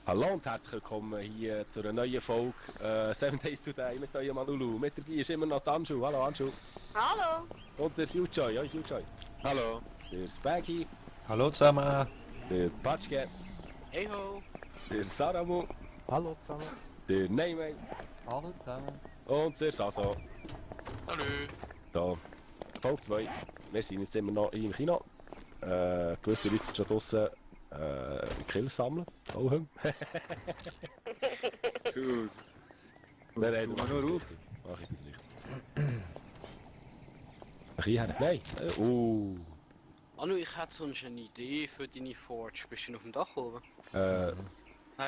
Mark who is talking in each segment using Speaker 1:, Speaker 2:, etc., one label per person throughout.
Speaker 1: Hallo und herzlich willkommen hier zu einer neuen Folge 7 Days Today mit eurem Manulu. Mit dabei ist immer noch die Anschu. Hallo Anschu.
Speaker 2: Hallo.
Speaker 1: Und der Sujoy. Hoi Sujoy.
Speaker 3: Hallo.
Speaker 1: Der Spaggy.
Speaker 4: Hallo zusammen.
Speaker 1: Der Patschke.
Speaker 3: Hey ho.
Speaker 1: Der Saramu.
Speaker 5: Hallo zusammen.
Speaker 1: Der Neymay.
Speaker 5: Hallo zusammen.
Speaker 1: Und der Saso.
Speaker 3: Hallo.
Speaker 1: Da. Folge 2. Wir sind jetzt immer noch im Kino. Gewisse Leute sind schon draussen Kills sammeln. Oh,
Speaker 3: Cool.
Speaker 1: Nein, nein,
Speaker 3: Mach nur auf.
Speaker 1: Mach ich das nicht. Ach, hierher? Nein.
Speaker 6: Anu, ich hätte sonst eine Idee für deine Forge. Bist du noch auf dem Dach oben?
Speaker 3: Nein,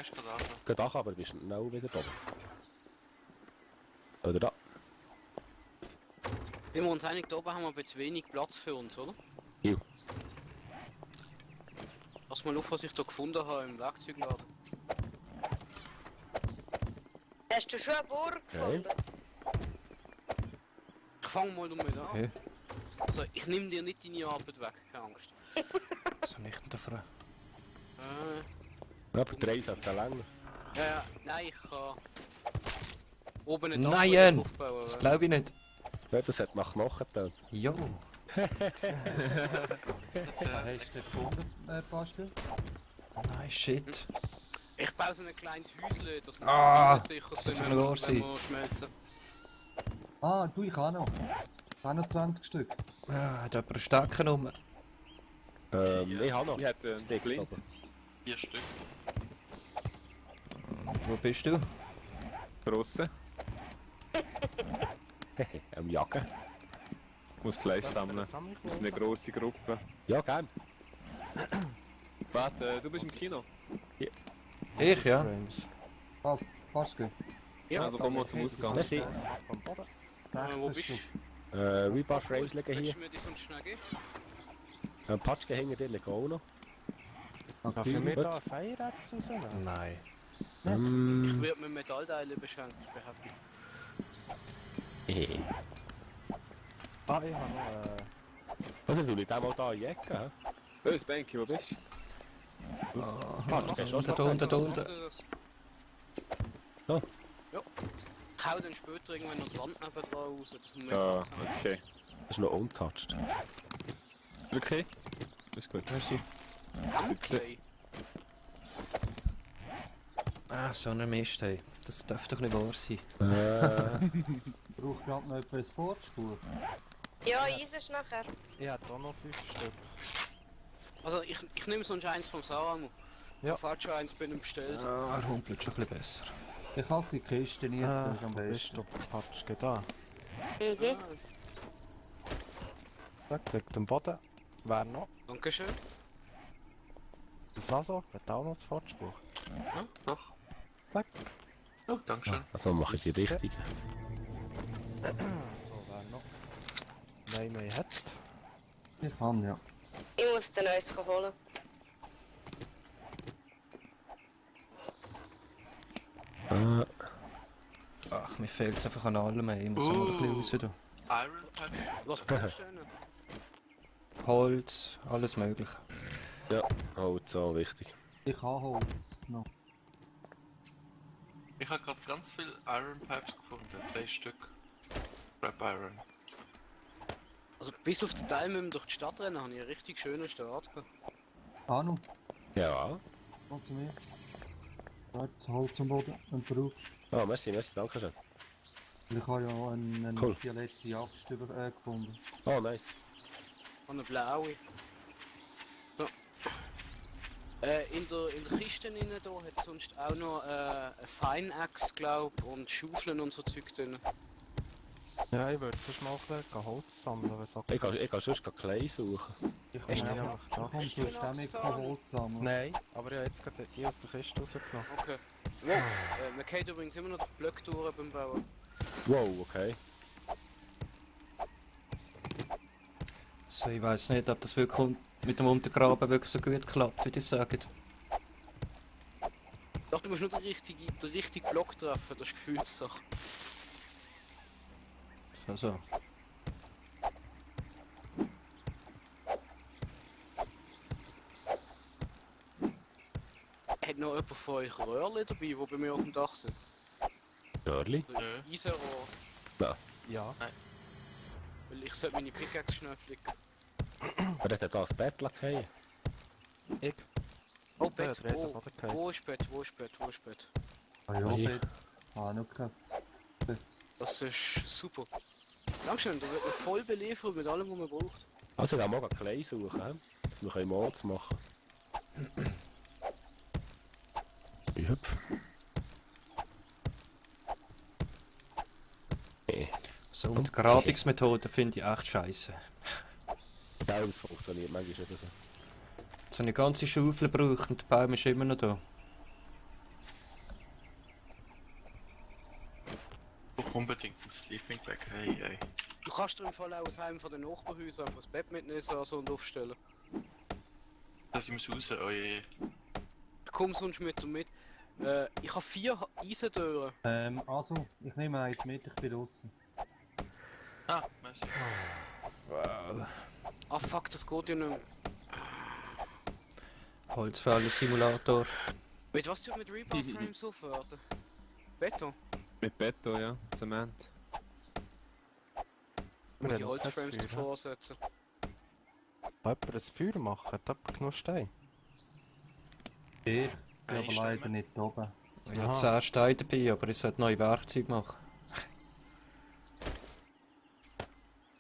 Speaker 3: ist gerade
Speaker 1: Geht auch, aber bist du noch wieder da. Oder da.
Speaker 6: Sind wir uns einig, da oben haben wir ein bisschen wenig Platz für uns, oder?
Speaker 1: Jo.
Speaker 6: Lass mal auf, was ich da gefunden habe im Werkzeugladen.
Speaker 2: Hast du schon eine Burg gefunden?
Speaker 6: Ich fange mal damit an.
Speaker 4: Okay.
Speaker 6: Also, ich nehme dir nicht deine Arbeit weg, keine Angst.
Speaker 4: Was soll ich denn da fragen?
Speaker 6: Äh,
Speaker 1: Aber 3 sollte länger.
Speaker 6: nein, ich kann... Oben ein
Speaker 4: Nein,
Speaker 6: aufbauen.
Speaker 4: das glaube ich nicht.
Speaker 1: Ja, das hat nach Knochen getan.
Speaker 4: Jo.
Speaker 5: Hast du den gefunden, Pascal?
Speaker 4: Nein, shit.
Speaker 6: Ich baue so ein kleines Häuschen, dass wir sicher
Speaker 4: das
Speaker 6: sind,
Speaker 4: darf
Speaker 6: wenn
Speaker 4: nicht wahr
Speaker 6: wir
Speaker 4: sein.
Speaker 6: schmelzen.
Speaker 5: Ah, du, ich auch noch. Ich habe noch 20 Stück.
Speaker 4: Ah, hat jemand einen Stecken rum?
Speaker 1: Ich habe noch.
Speaker 3: Ich hätte einen
Speaker 1: Sticks
Speaker 3: Flint.
Speaker 1: oben.
Speaker 3: 4 Stück.
Speaker 4: Wo bist du?
Speaker 3: Grosse.
Speaker 1: Am Jagen.
Speaker 3: Ich muss Fleisch sammeln. Wir sind eine grosse Gruppe.
Speaker 1: Ja, gern.
Speaker 3: Warte, du bist im Kino.
Speaker 4: Ich, ja.
Speaker 5: Passt, Pascal.
Speaker 6: Ja,
Speaker 3: Also komm mal zum Ausgang.
Speaker 1: Merci.
Speaker 6: wo
Speaker 5: 16
Speaker 6: bist du?
Speaker 5: Stück.
Speaker 1: Rebar Frames liegen hier.
Speaker 6: Willst du mir die sonst schnell geben?
Speaker 1: Ein Patschke hinter dir liegt auch noch.
Speaker 5: Darf ich mir da eine Feierachse rausnehmen?
Speaker 4: Nein.
Speaker 6: Ich würde mir Metallteile beschenken, behaupten.
Speaker 5: Ah, ich habe noch
Speaker 1: Also du liegst einmal da in die Ecke, hä?
Speaker 3: Hey, Spanky, wo bist
Speaker 1: Patschke, schon
Speaker 4: Da unten, da unten.
Speaker 1: So.
Speaker 6: Ja. Ich hau dann später irgendwann noch die Wand nebendran raus. dass wir
Speaker 3: du? Ja,
Speaker 6: mehr Platz haben.
Speaker 3: okay.
Speaker 1: Das ist noch untouched.
Speaker 3: Okay. Ist gut.
Speaker 4: Merci.
Speaker 6: Clay.
Speaker 4: Ah, so ein Mist, hey. Das darf doch nicht wahr sein.
Speaker 5: brauche gerade noch etwas Fortspur.
Speaker 2: Ja, Eis ist nachher.
Speaker 5: Ich habe da noch 5 Stück.
Speaker 6: Also ich nehme sonst eins vom Sauermo.
Speaker 5: Ja.
Speaker 6: Ich habe schon eins bei ihm bestellt.
Speaker 4: Ah, er humpelt schon ein bisschen besser.
Speaker 5: Ich hasse die Kiste nicht, das ist am besten.
Speaker 7: Du Patschke da.
Speaker 2: Mhm.
Speaker 7: Zack, liegt am Boden. Wer noch?
Speaker 6: Dankeschön.
Speaker 7: Der Saso hat auch noch das Fortspruch.
Speaker 6: Ja, ach.
Speaker 7: Zack.
Speaker 3: Oh, dankeschön.
Speaker 1: Also mache ich die richtige.
Speaker 7: So, wer noch? Nein, mehr hat.
Speaker 5: Ich kann, ja.
Speaker 2: Ich muss den Neues holen.
Speaker 4: Ach, mir fehlt es einfach an allem, ey. Ich muss auch mal ein bisschen raus. Da.
Speaker 3: Iron Pipe.
Speaker 6: Was brauchst du denn?
Speaker 4: Holz, alles mögliche.
Speaker 1: Ja, halt so wichtig.
Speaker 5: Ich habe Holz noch.
Speaker 8: Ich habe gerade ganz viele Iron Pipes gefunden, 3 Stück. Scrap Iron.
Speaker 6: Also bis auf den Teil mit dem durch die Stadt rennen habe ich einen richtig schönen Start gehabt.
Speaker 5: Anu,
Speaker 1: Ja.
Speaker 5: komm zu mir. Da hat das Holz am Boden und brauchst.
Speaker 1: Ah, merci, danke schön.
Speaker 5: Ich habe ja auch eine
Speaker 1: Cool.
Speaker 5: violette Jagd gefunden.
Speaker 1: Oh, nice.
Speaker 6: Und eine blaue. So. In der Kiste innen da hat es sonst auch noch eine Fine-Axe, glaub und Schaufeln und so Zeug drin.
Speaker 7: Ja, ich würde sonst mal ein bisschen Holz sammeln, wenn es okay
Speaker 1: Ich kann sonst Clay suchen.
Speaker 5: Ich
Speaker 7: ist.
Speaker 5: komme
Speaker 7: Ja,
Speaker 5: da.
Speaker 7: da.
Speaker 5: Kommst du ständig kein Holz sammeln?
Speaker 7: Nein, aber ich habe jetzt gerade die aus der Kiste rausgenommen.
Speaker 6: Okay. Wow, man geht übrigens immer noch die Blöcke durch beim Bauen.
Speaker 1: Wow, okay.
Speaker 4: So, ich weiß nicht, ob das wirklich mit dem Untergraben wirklich so gut klappt, wie die sagen.
Speaker 6: Doch, du musst nur den richtigen Block treffen, das ist Gefühlssache.
Speaker 4: So.
Speaker 6: Hat noch noch jemand von euch Röhrli dabei, die bei mir auf dem Dach sind?
Speaker 1: Dörli?
Speaker 8: Nö.
Speaker 6: Eisenrohr.
Speaker 7: Ja.
Speaker 6: Weil ich sollte meine Pickaxe schnell flicken.
Speaker 1: Wer hat denn da das Bett lackiert?
Speaker 7: Ich.
Speaker 6: Oh,
Speaker 7: Ja,
Speaker 6: Bett,
Speaker 7: der ist
Speaker 6: wo?
Speaker 7: auf den Fall.
Speaker 6: Wo ist Bett, wo ist Bett, wo ist Bett?
Speaker 5: Ah ja,
Speaker 1: Ui.
Speaker 5: bitte. Ah, noch krass.
Speaker 6: Das ist super. Dankeschön, da wird man voll beliefert mit allem, was man braucht.
Speaker 1: Also, wir haben Klei suchen, he? Dass wir Mods machen können. Ich hüpf. Nee.
Speaker 4: So, und die Grabungsmethode finde ich echt scheiße.
Speaker 1: Ja, das funktioniert manchmal nicht so.
Speaker 4: So eine ganze Schaufel braucht und der Baum ist immer noch da.
Speaker 8: Brauch unbedingt ein Sleeping Bag, hey.
Speaker 6: Du kannst dir im Fall auch aus einem von den Nachbarhäusern einfach das Bett mitnehmen also und aufstellen.
Speaker 8: Das ist raus, oh je.
Speaker 6: Ich komm sonst mit und mit. Ich habe 4 Eisentüren.
Speaker 5: Also, ich nehme eins mit, ich bin draußen.
Speaker 8: Ah, merci.
Speaker 6: Ah fuck, das geht ja nicht mehr.
Speaker 4: Holzfäller-Simulator.
Speaker 6: Mit was tut mit Rebar Frames aufwerten? Beton?
Speaker 3: Mit Beton, ja. Zement.
Speaker 6: Muss ich
Speaker 7: haben noch kein
Speaker 6: Holzframes
Speaker 7: Feuer,
Speaker 6: davor setzen?
Speaker 7: Kann jemand ein Feuer machen? Hat jemand genug Stein?
Speaker 5: Ich bin aber
Speaker 8: Einstellen.
Speaker 5: leider nicht oben.
Speaker 4: Ich habe
Speaker 7: Aha.
Speaker 4: 10 Steine dabei, aber ich sollte neue Werkzeuge machen.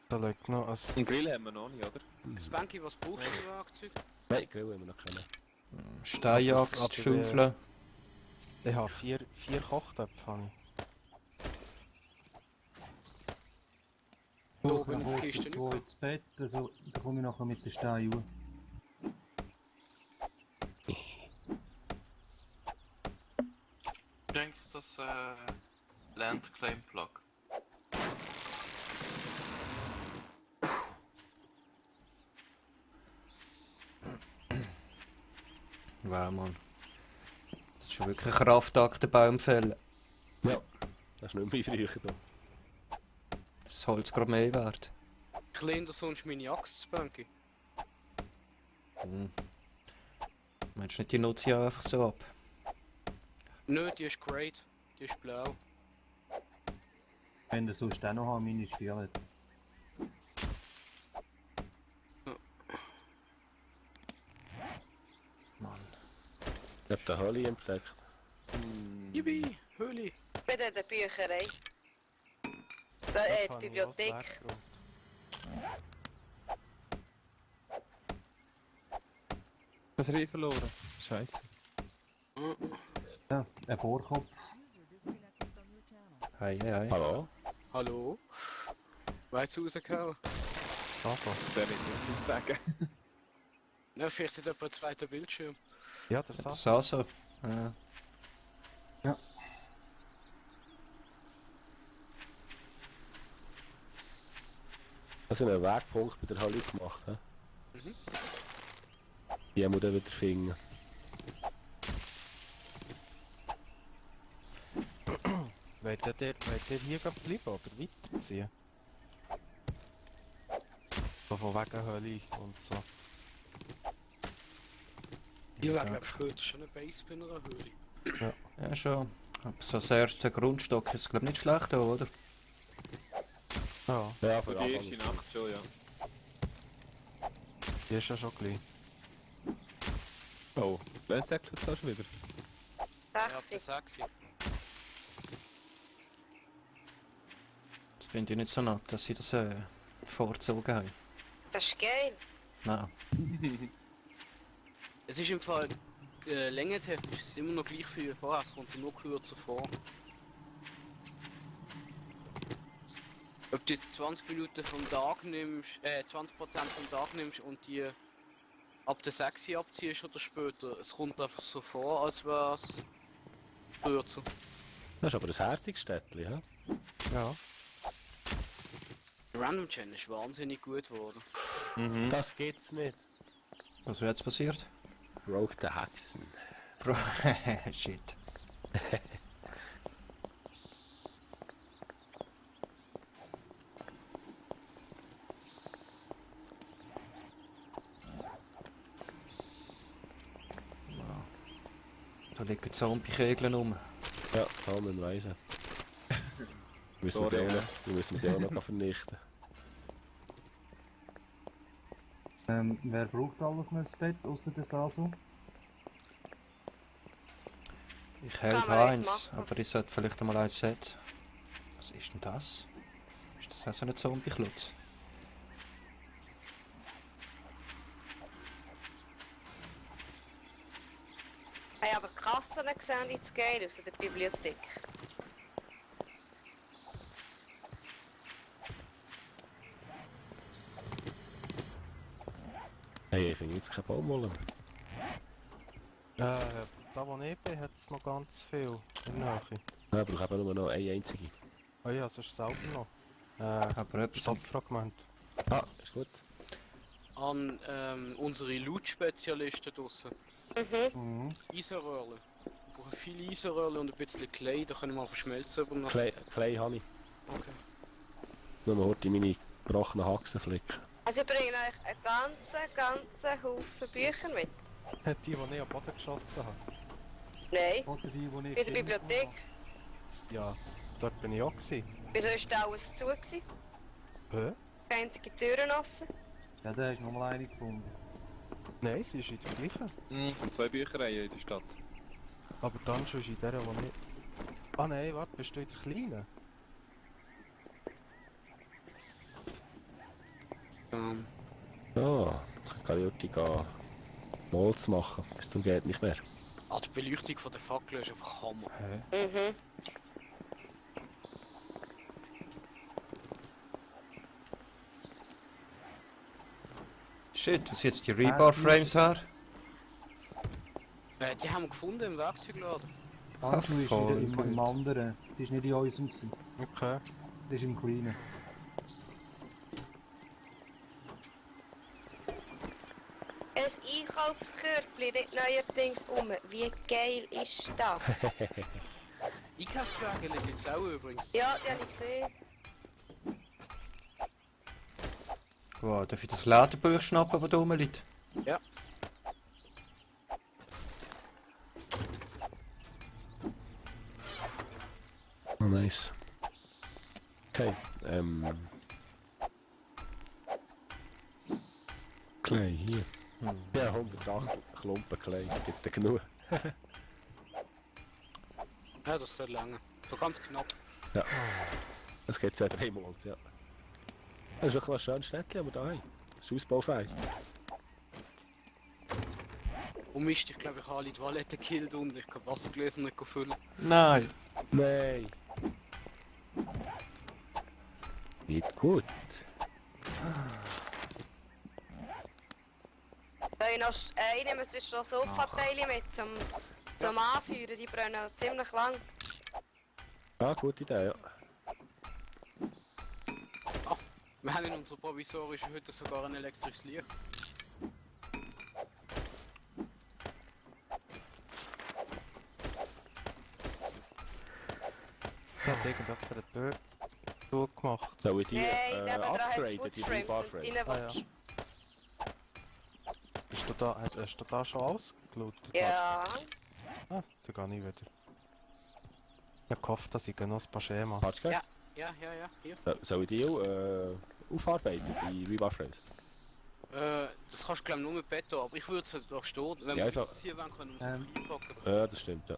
Speaker 7: Da liegt noch ein...
Speaker 3: Einen Grill haben wir noch nicht, oder?
Speaker 6: Spanky, was brauchst du für Werkzeug?
Speaker 1: Nein, Grill haben wir noch keinen.
Speaker 4: Steinjagd,
Speaker 7: Aber
Speaker 4: Schaufeln.
Speaker 7: Ich habe vier Kochtöpfe. habe ich.
Speaker 6: Da
Speaker 5: Da
Speaker 6: oben in der
Speaker 5: hole
Speaker 6: Kiste
Speaker 5: ich zwei
Speaker 6: nicht.
Speaker 5: ins Bett, also da komme ich nachher mit den Steinen raus.
Speaker 8: Ich denke, das Land Claim Plug.
Speaker 4: Wow, Mann. Das ist schon wirklich ein Kraftakt, der Baum fällen.
Speaker 1: Ja, das ist nicht mehr wie früher. Da.
Speaker 4: Das Holz gerade mehr wert.
Speaker 6: Ich lehne dir sonst meine Axt, Spanky.
Speaker 4: Meinst du nicht, die nutze ich auch einfach so ab?
Speaker 6: Nö, die ist great. Die ist blau.
Speaker 5: Wenn du sonst auch noch haben, meine ist violett.
Speaker 4: Mann.
Speaker 1: Ich habe den Hölle entdeckt.
Speaker 6: Yippie, Höhle.
Speaker 2: Bei der Bücherei. Die
Speaker 7: Habe ich noch
Speaker 2: Bibliothek.
Speaker 7: das weggeräumt.
Speaker 3: Was habe ich verloren? Scheiße.
Speaker 5: Ja, ein Bohrkopf.
Speaker 4: Hey, hey, hey.
Speaker 1: Hallo?
Speaker 6: Hallo? Weit rausgehauen?
Speaker 7: Also,
Speaker 3: Der will jetzt nicht sagen.
Speaker 6: Na, vielleicht hat jemand einen zweiten Bildschirm.
Speaker 7: ja, der
Speaker 4: Das
Speaker 7: Sass.
Speaker 4: ist auch so. Ja.
Speaker 1: Das ist einen Wegpunkt bei der Hölle gemacht. He?
Speaker 6: Mhm.
Speaker 1: Die muss dann wieder finden.
Speaker 7: Wollt ihr hier bleiben oder weiterziehen? So von wegen Hölle und so.
Speaker 6: Ich wäre glaube später schon eine Base bei einer Höhle.
Speaker 4: Ja, schon. Aber so als erster Grundstock ist glaube nicht schlecht, oder?
Speaker 7: Ja,
Speaker 1: Ja,
Speaker 3: Für die erste Nacht schon, ja.
Speaker 7: die ist ja schon gleich.
Speaker 3: Oh, Blendsäckchen ist da schon wieder.
Speaker 6: Ja, das
Speaker 2: 6.
Speaker 6: sag's ich.
Speaker 4: Das finde ich nicht so nett, dass sie das vorgezogen haben.
Speaker 2: Das ist geil.
Speaker 4: Nein.
Speaker 6: Es ist im Fall längetechnisch ist es immer noch gleich viel vorher, es kommt nur kürzer vor. Ob du jetzt 20 Minuten vom Tag nimmst, 20% vom Tag nimmst und die ab der 6 Uhr abziehst oder später, es kommt einfach so vor, als wäre es kürzer.
Speaker 1: Das ist aber ein herziges Städtchen. He?
Speaker 7: Ja.
Speaker 6: Random Gen ist wahnsinnig gut geworden.
Speaker 1: Das gibt's nicht.
Speaker 4: Was ist jetzt passiert?
Speaker 1: Rogue the Hexen.
Speaker 4: Bro, shit. Da liegen Zombie-Kegeln rum.
Speaker 1: Ja, da müssen wir weisen. Müssen wir die auch noch, die müssen wir die auch noch vernichten.
Speaker 5: Wer braucht alles noch das Bett, außer der Sasu?
Speaker 4: Ich hält
Speaker 2: Kann man eins
Speaker 4: eins,
Speaker 2: machen.
Speaker 4: aber ich sollte vielleicht einmal eins setzen. Was ist denn das? Ist das auch so ein Zombie-Klutz?
Speaker 2: Hey, aber die Kassen sehen jetzt geil aus in der Bibliothek.
Speaker 1: Hey, ich finde jetzt keine Baumwolle mehr.
Speaker 7: Da wo ich bin, hat es noch ganz viel in der Nähe.
Speaker 1: Ja, ich brauche eben nur noch eine einzige.
Speaker 7: Oh ja, sonst selber noch.
Speaker 4: Aber etwas am
Speaker 7: Softfragment.
Speaker 1: Ah, ist gut.
Speaker 6: An unsere Loot-Spezialisten draussen.
Speaker 2: Mhm.
Speaker 5: Mhm.
Speaker 6: Eisenröhrle. Wir brauchen viele Eisenröhrle und ein bisschen Clay, da können wir mal verschmelzen über Nacht.
Speaker 1: Clay habe ich.
Speaker 6: Okay.
Speaker 1: Nur mal heute meine gebrochenen Haxen flicken.
Speaker 2: Also ich bringe euch einen ganzen Haufen Bücher mit.
Speaker 7: Die ich am Boden geschossen habe.
Speaker 2: Nein,
Speaker 5: Oder die ich
Speaker 2: in der Bibliothek.
Speaker 7: Ja, dort bin ich auch gewesen.
Speaker 2: Wieso ist da alles zu gewesen?
Speaker 7: Hä?
Speaker 2: Keine einzige Türen offen.
Speaker 5: Ja, da hast du nochmal eine gefunden.
Speaker 7: Nein, sie ist in der gleichen.
Speaker 3: Es sind 2 Büchereien in der Stadt.
Speaker 7: Aber dann schon ist in der, wo ich... Ah nein, warte, bist du in der kleinen?
Speaker 1: Ah, ich kann heute gehen Holz machen. Bis zum geht nicht mehr.
Speaker 6: Die Beleuchtung von der Fackel ist einfach Hammer.
Speaker 2: Mhm.
Speaker 4: Shit, was jetzt die Rebar-Frames her?
Speaker 6: Die haben wir gefunden im Werkzeugladen.
Speaker 5: Handschuh ist
Speaker 4: voll
Speaker 5: im
Speaker 4: gut.
Speaker 5: anderen. Die ist nicht in unserem gewesen.
Speaker 7: Okay.
Speaker 5: Die ist im kleinen.
Speaker 2: Ein Einkaufskörpli redet neuerdings um. Wie geil ist das?
Speaker 6: Einkaufswagen liegen jetzt auch übrigens.
Speaker 2: Ja, die habe ich gesehen.
Speaker 4: Wow, darf ich das Lederbuch schnappen, das da rumliegt?
Speaker 6: Ja.
Speaker 1: Oh, nice. Okay, Clay, hier. Ja, 108 Klumpen Clay, gibt dir genug.
Speaker 6: Ja, das soll lange. So ganz knapp.
Speaker 1: Ja. Es geht 2-3 Mal, ja. Das ist wirklich ein schönes Städtchen, aber da haben. Das ist ausbaufähig.
Speaker 6: Und Mist, ich glaube, ich habe alle die Toiletten gekillt und ich kann Wassergläser nicht füllen.
Speaker 4: Nein!
Speaker 1: Nein. Nicht gut.
Speaker 2: Da ich noch nehmen wir schon Sofateile mit zum Anführen. Die brennen ziemlich lang.
Speaker 1: Ja, gute Idee, ja.
Speaker 6: Wir haben in unserer provisorischen Hütte sogar ein elektrisches Licht.
Speaker 7: Da hat irgendjemand eine Tür zugemacht.
Speaker 1: Soll ich die
Speaker 2: Nein, nebendran hat es
Speaker 1: upgraden, die
Speaker 2: Woodframes,
Speaker 1: Rebar
Speaker 2: wenn du
Speaker 1: Frame?
Speaker 2: rein
Speaker 7: Ah, ja.
Speaker 2: willst.
Speaker 7: Hast du da schon ausgelootet?
Speaker 2: Ja.
Speaker 7: Ah, da gehe ich wieder. Ich hab gehofft, dass ich noch ein paar Schemas.
Speaker 1: Hast du gell?
Speaker 6: Ja, hier.
Speaker 1: Soll ich die auch aufarbeiten, die Rebar Frames?
Speaker 6: Das kannst du glaube nur mit Beton, aber ich würde es da stehen. Wenn
Speaker 1: Ja,
Speaker 6: wir
Speaker 1: einfach-
Speaker 6: das hier wollen, können wir es reinpacken.
Speaker 1: Ja, das stimmt, ja.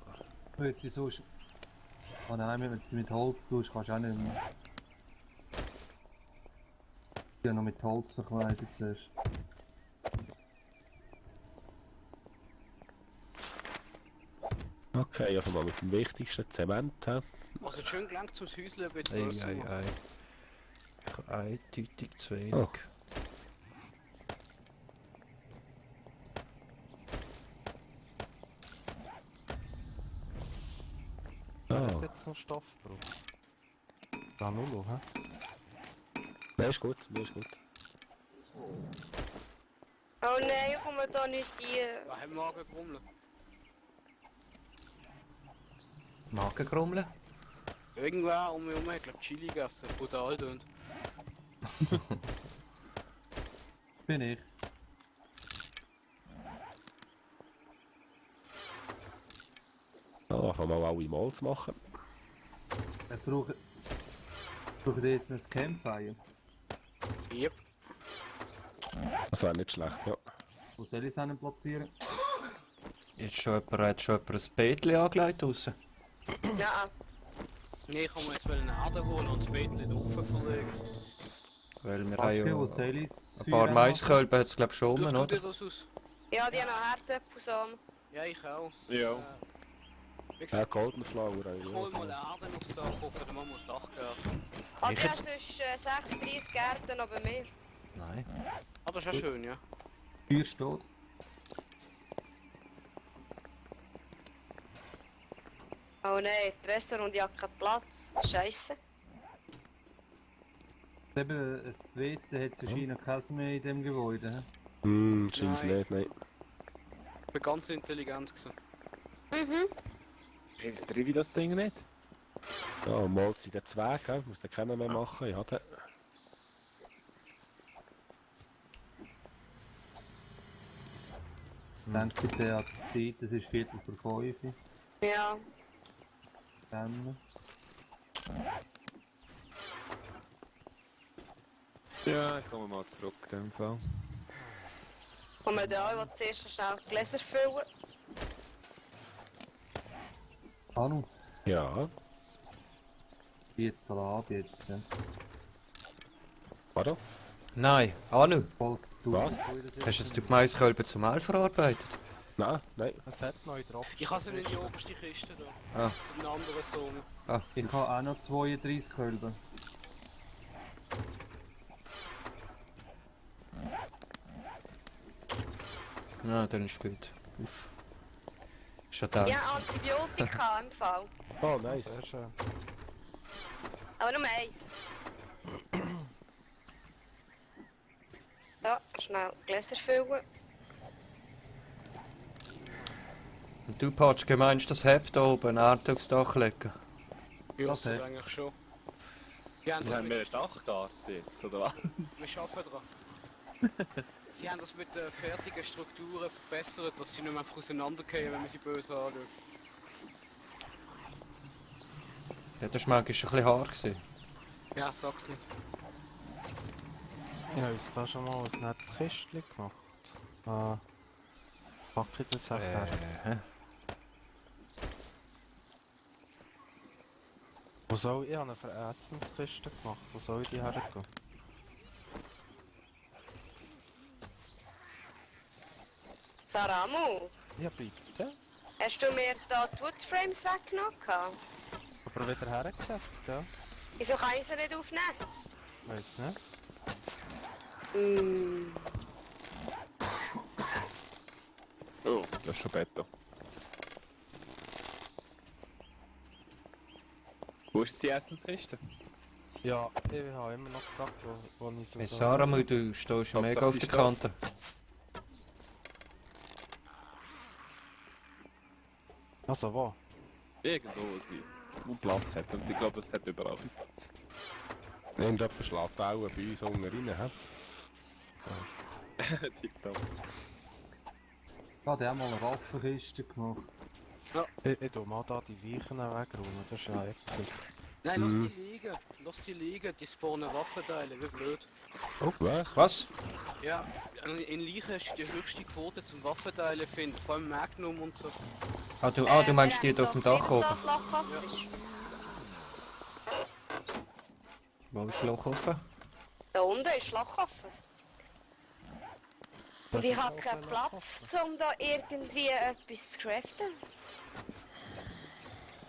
Speaker 5: Würde sie sonst... Oh nein, wenn du sie mit Holz tust, kannst du auch nicht mehr. Ich habe noch mit Holz verkleidet zuerst.
Speaker 1: Okay, einfach mal mit dem wichtigsten Zement. He.
Speaker 6: Also schön gelangt zum Häuschen ein bisschen
Speaker 4: Ei,
Speaker 6: grösser
Speaker 4: ei,
Speaker 6: machen.
Speaker 4: ei. Ich habe eindeutig zu wenig.
Speaker 1: Oh.
Speaker 7: Wer
Speaker 1: Ah.
Speaker 7: hat jetzt noch Stoff gebraucht? Granulo, hä?
Speaker 1: Nein, ist gut, mir ist gut.
Speaker 2: Oh nein, ich komme da nicht rein.
Speaker 6: Da haben wir Magen gerummelt.
Speaker 4: Magengrummeln?
Speaker 6: Irgendwer um mich herum hat glaube Chili gegessen, brutal tönt.
Speaker 5: Bin ich.
Speaker 1: So, anfangen wir mal alle mal zu machen.
Speaker 5: Braucht ihr jetzt ein Campfire?
Speaker 6: Yep.
Speaker 1: Das wäre nicht schlecht, ja.
Speaker 5: Wo soll ich es hin platzieren?
Speaker 4: Hat schon jemand ein Bettchen angelegt draussen?
Speaker 2: Ja,
Speaker 6: Nee, ich kann mir jetzt eine Erde holen und das Bettchen drauf verlegen.
Speaker 4: Weil wir
Speaker 5: Beispiel,
Speaker 4: haben
Speaker 5: wo
Speaker 4: ja
Speaker 5: soll ich es
Speaker 4: ein paar Maiskölben hat es glaube ich schon rum,
Speaker 6: Tust du
Speaker 4: oder?
Speaker 6: dir das aus?
Speaker 2: ja, die haben noch Herdöpfelsamen.
Speaker 6: Ja, ich auch.
Speaker 3: Ja.
Speaker 6: Wie
Speaker 1: Ja,
Speaker 6: gesagt,
Speaker 1: Golden Flower.
Speaker 6: ich hol mal Erde aufs Dach, hoffe, der Mann muss Dach gehen.
Speaker 2: Also
Speaker 4: Ich
Speaker 2: ich
Speaker 4: jetzt-
Speaker 2: habe sonst 36 Gärten noch bei mir.
Speaker 4: Nein.
Speaker 6: Aber das ist ja schön, ja.
Speaker 5: Feuer steht.
Speaker 2: Oh nein, die Restaurant hat keinen Platz. Scheisse.
Speaker 5: Eben, das WC hat es anscheinend keins mehr in dem Gebäude. hä?
Speaker 1: Scheint's
Speaker 6: Nein.
Speaker 1: nicht, nein.
Speaker 6: Ich bin ganz intelligent gewesen.
Speaker 2: Mhm.
Speaker 3: Jetzt triff ich das Ding nicht.
Speaker 1: Ja, mal sind der Zweig, he? Muss der keinen mehr machen. Ja, der.
Speaker 5: Denkt bitte an die Zeit, es ist 4:45.
Speaker 2: Ja.
Speaker 5: Dann.
Speaker 3: Ja, ich komme mal zurück in dem Fall.
Speaker 2: Und wir da, ich will zuerst noch schnell die Gläser füllen.
Speaker 5: Anu,
Speaker 1: Ja,
Speaker 5: Viertel ab jetzt. Ja.
Speaker 1: warte.
Speaker 4: Nein, Anu,
Speaker 5: Voll
Speaker 1: Was?
Speaker 4: hast jetzt die Maiskölben zum Mehl verarbeitet?
Speaker 1: Nein, nein.
Speaker 7: Es hat neue Drops.
Speaker 6: Ich habe sie in die oberste Kiste da.
Speaker 4: Ah.
Speaker 6: In den anderen Zone.
Speaker 4: Ah,
Speaker 5: Ich habe auch noch 32 Kölben.
Speaker 4: ja, dann ist gut. Uff. Schon da.
Speaker 2: Ja, Antibiotika im Fall.
Speaker 1: Oh, nice.
Speaker 7: Sehr schön.
Speaker 2: Aber nur eins. So, schnell Gläser füllen.
Speaker 4: Und du, Patsch, meinst das Hemd da oben, Erde aufs Dach legen?
Speaker 6: Ja,
Speaker 5: Was,
Speaker 6: das
Speaker 5: hey?
Speaker 6: eigentlich schon. Ja,
Speaker 3: Also haben wir eine Dachkarte jetzt, oder was?
Speaker 6: Wir arbeiten dran. Sie haben das mit den fertigen Strukturen verbessert, dass sie nicht mehr einfach auseinandergehen, wenn man sie böse anschaut.
Speaker 4: Ja, das war manchmal ein bisschen hart gewesen.
Speaker 6: Ja, sag's nicht.
Speaker 7: Ich habe uns da schon mal ein nettes Kistchen gemacht. Ah. Pack ich das her?
Speaker 4: Hä?
Speaker 7: Wo soll ich? Eine Essenskiste gemacht. Wo soll ich die hergehen?
Speaker 2: Taramu,
Speaker 7: Ja, bitte.
Speaker 2: hast du mir da die Woodframes weggenommen?
Speaker 7: Aber wieder hergesetzt, ja.
Speaker 2: Wieso kann ich sie nicht aufnehmen?
Speaker 7: Weiß nicht.
Speaker 3: Oh, das ist schon Beton. Wo ist die Essenskiste?
Speaker 7: Ja, ich habe immer noch gefragt, wo ich so
Speaker 4: Hey, Sarah, du stehst mega auf der Kante.
Speaker 7: Also wo?
Speaker 3: Irgendwo, wo sie wo Platz hat. Und ich glaube, es hat überall Platz.
Speaker 1: Irgendjemand schlägt auch bei uns unten rein, he?
Speaker 3: TikTok.
Speaker 5: Ich habe auch mal eine Waffenkiste gemacht. Ich tue mal da die Weichen wegräumen, das ist ja eklig.
Speaker 6: Nein, lass die liegen. Lass die liegen, die spawnen Waffenteile, wie blöd.
Speaker 1: Oh, was?
Speaker 4: Was?
Speaker 6: Ja, in Leichen hast du die höchste Quote zum Waffenteile finden, vor allem Magnum und so.
Speaker 4: Du meinst die da auf dem Dach oben?
Speaker 2: Das Loch offen ist.
Speaker 4: Wo ist das Loch offen?
Speaker 2: Da unten ist das Loch offen. Und ich habe keinen Platz, um da irgendwie etwas zu craften.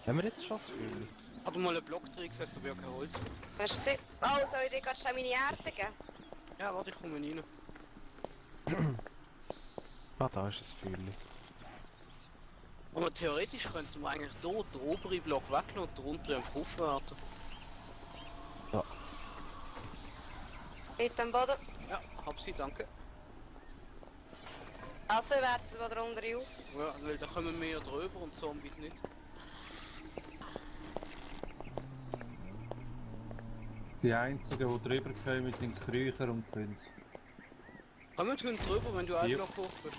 Speaker 7: Haben wir jetzt schon das Gefühl?
Speaker 6: Hat mal einen Block drin gesetzt, aber ja kein Holz.
Speaker 2: Merci. Oh, soll ich dir gerade schnell meine Erde geben?
Speaker 6: Ja, warte, ich komme rein.
Speaker 7: Ah, da ist ein Fühli.
Speaker 6: Aber theoretisch könnten wir eigentlich hier den oberen Block wegnehmen und darunter einen Puff warten.
Speaker 2: Mit dem Boden.
Speaker 6: Ja, hab sie, danke.
Speaker 2: Also, werfen wir darunter auf.
Speaker 6: Ja, weil da kommen wir ja drüber und Zombies nicht.
Speaker 5: Die einzigen, die drüber kommen, sind Krücher und Hunde.
Speaker 6: Kommen wir drüber, wenn du auch
Speaker 5: Ja.
Speaker 6: noch hoch bist?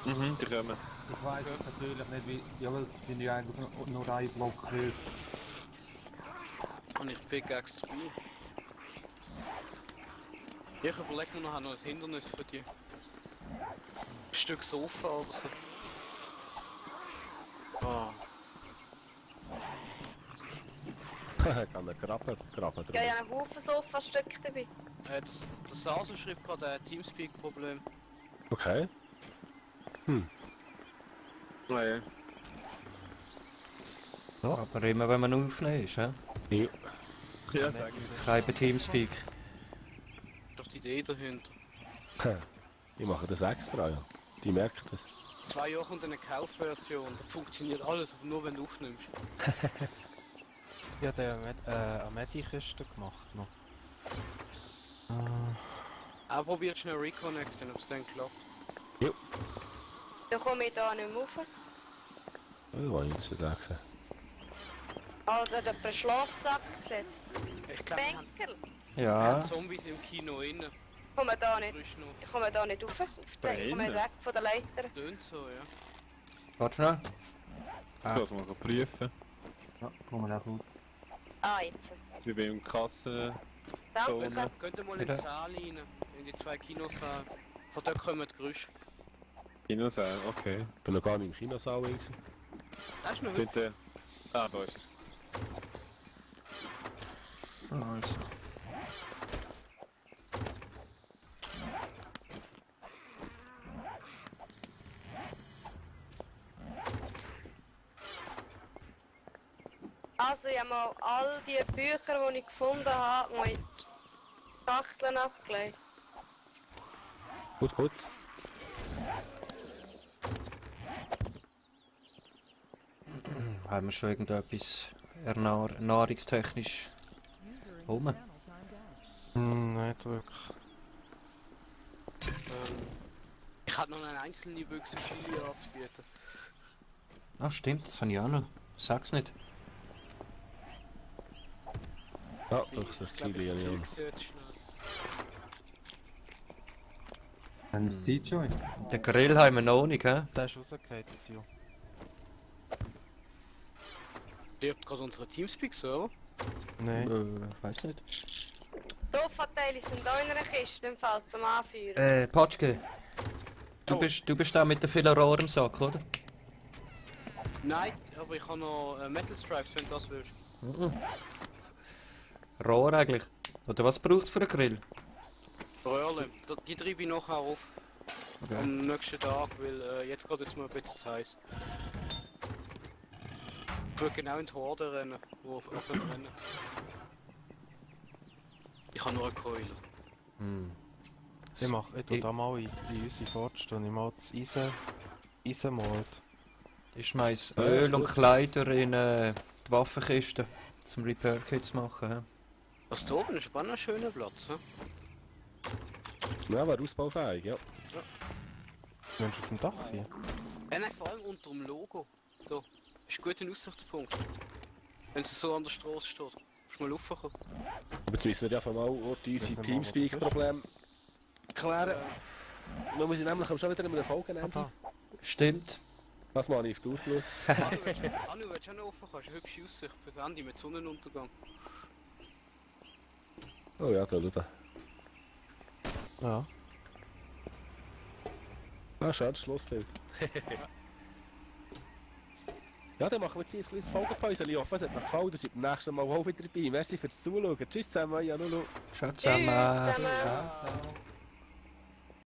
Speaker 3: Mhm, die kommen.
Speaker 5: Ich weiss jetzt natürlich nicht, wie. Ja, weil es sind ja eigentlich nur ein Block Holz.
Speaker 6: Und ich Pickaxe dabei. Ich überlege mir noch ein Hindernis für die. Ein Stück Sofa oder so. Ah.
Speaker 1: Kann einen Graben
Speaker 2: Ja,
Speaker 1: drin.
Speaker 2: ich habe einen Haufen Sofastücke dabei.
Speaker 6: Das Saso schreibt gerade ein Teamspeak-Problem.
Speaker 1: Okay.
Speaker 3: Nein.
Speaker 4: Aber immer wenn man aufnehmen ist, hä?
Speaker 1: Ja.
Speaker 3: Ja, sag ich.
Speaker 4: Kein Teamspeak.
Speaker 6: Doch die Idee dahinter.
Speaker 1: Ich mache das extra, ja. Die merken das.
Speaker 6: 2 Jahre kommt eine Kaufversion, da funktioniert alles, aber nur wenn du aufnimmst.
Speaker 7: Ich habe eine Medi-Kiste gemacht noch.
Speaker 6: Auch probiert schnell reconnecten, ob es dann klappt.
Speaker 2: Dann komme ich da nicht mehr rauf.
Speaker 1: Oh, was ich jetzt da gesehen.
Speaker 2: Oder den Schlafsack gesetzt.
Speaker 6: Ich glaube, wir haben
Speaker 2: Bänkel.
Speaker 4: Ja,
Speaker 6: Zombies im Kino innen.
Speaker 2: Ich komme da nicht.
Speaker 6: Frisch noch.
Speaker 2: Ich komme da nicht rauf. Ich komme
Speaker 3: innen?
Speaker 2: weg von der Leiter.
Speaker 6: Tönt so, ja.
Speaker 4: warte schnell.
Speaker 3: Ich muss mal prüfen.
Speaker 5: Ja, kommen wir auch gut.
Speaker 2: Ah, jetzt.
Speaker 3: Wie beim Kassen.
Speaker 2: Danke.
Speaker 6: Könnt ihr mal in die
Speaker 4: Bitte?
Speaker 6: Saal rein, in die 2 Kinosaal. Von dort kommen die Geräusche.
Speaker 3: Kinosaal, okay.
Speaker 1: Ich bin noch gar nicht im Kinosaal gewesen.
Speaker 6: Das ist noch wirklich.
Speaker 3: Bitte. Ah, da ist er.
Speaker 4: Also.
Speaker 2: Also, ich habe mal all die Bücher, die ich gefunden habe, mal in die Schachteln abgelegt.
Speaker 1: Gut, gut.
Speaker 4: Haben wir schon irgendetwas nahrungstechnisch rum?
Speaker 7: Nicht wirklich.
Speaker 6: Ich hatte noch eine einzelne Büchse Chili anzubieten.
Speaker 4: Ah, stimmt, das habe ich auch noch. Sag's nicht.
Speaker 1: Ja, doch, das
Speaker 6: Ich glaube,
Speaker 1: Chili,
Speaker 6: ich
Speaker 1: ja.
Speaker 6: erzähle es jetzt schnell.
Speaker 5: Haben wir Seed Joint?
Speaker 4: Den Grill haben wir noch nicht, hä?
Speaker 7: Der ist rausgefallen, das Jahr.
Speaker 6: Ihr habt gerade unsere Teamspeak-Server.
Speaker 7: Nein.
Speaker 4: Weiß nicht.
Speaker 2: Sofateile sind da in einer Kiste im Fall zum Anführen.
Speaker 4: Patschke.
Speaker 6: Oh.
Speaker 4: Du bist da mit den vielen Rohren im Sack, oder?
Speaker 6: Nein, aber ich habe noch Metal Stripes, wenn du das willst.
Speaker 4: Rohr eigentlich. Oder was braucht es für einen Grill?
Speaker 6: Röhrle, die treibe ich nachher auf.
Speaker 4: Okay.
Speaker 6: Am nächsten Tag, weil jetzt gerade ist mir ein bisschen zu heiß. Ich will genau in die Horde rennen, wo auf dem Rennen. Ich habe nur eine Keule.
Speaker 7: Ich tue da mal in unsere Fortstunde, ich mal das Eisenmord.
Speaker 4: Ich schmeiß Öl und Kleider in die Waffenkiste zum Repair Kit zu machen. Hä?
Speaker 6: Was da oben ist, aber noch ein schöner Platz. He?
Speaker 1: Ja, war ausbaufähig, ja.
Speaker 7: Mensch auf dem Dach hier?
Speaker 6: Nein, vor allem unter dem Logo. Da. Ist ein guter Aussichtspunkt. Wenn es so an der Straße steht. Musst mal raufkommen.
Speaker 1: Aber jetzt müssen wir einfach mal auch unsere
Speaker 7: Wissen wir mal,
Speaker 1: Teamspeak-Probleme klären. Wir müssen nämlich schon wieder in einer Folge nennen.
Speaker 4: Stimmt.
Speaker 1: Was mache ich auf die Uhr geschaut?
Speaker 6: Anu, willst du auch noch offen? Hast eine hübsche Aussicht fürs Ende mit Sonnenuntergang.
Speaker 1: Oh ja, da drüben.
Speaker 7: Ja.
Speaker 1: Ah, schönes Schlussbild. Ja, dann machen wir jetzt ein kleines Folgenpause. Ich hoffe, es hat euch gefallen. Ihr seid beim nächsten Mal auch wieder dabei. Merci fürs Zuschauen. Tschüss zusammen, ja, Lulu.
Speaker 4: Ciao
Speaker 2: Tschüss
Speaker 4: zusammen.
Speaker 2: zusammen.
Speaker 5: Ja, so.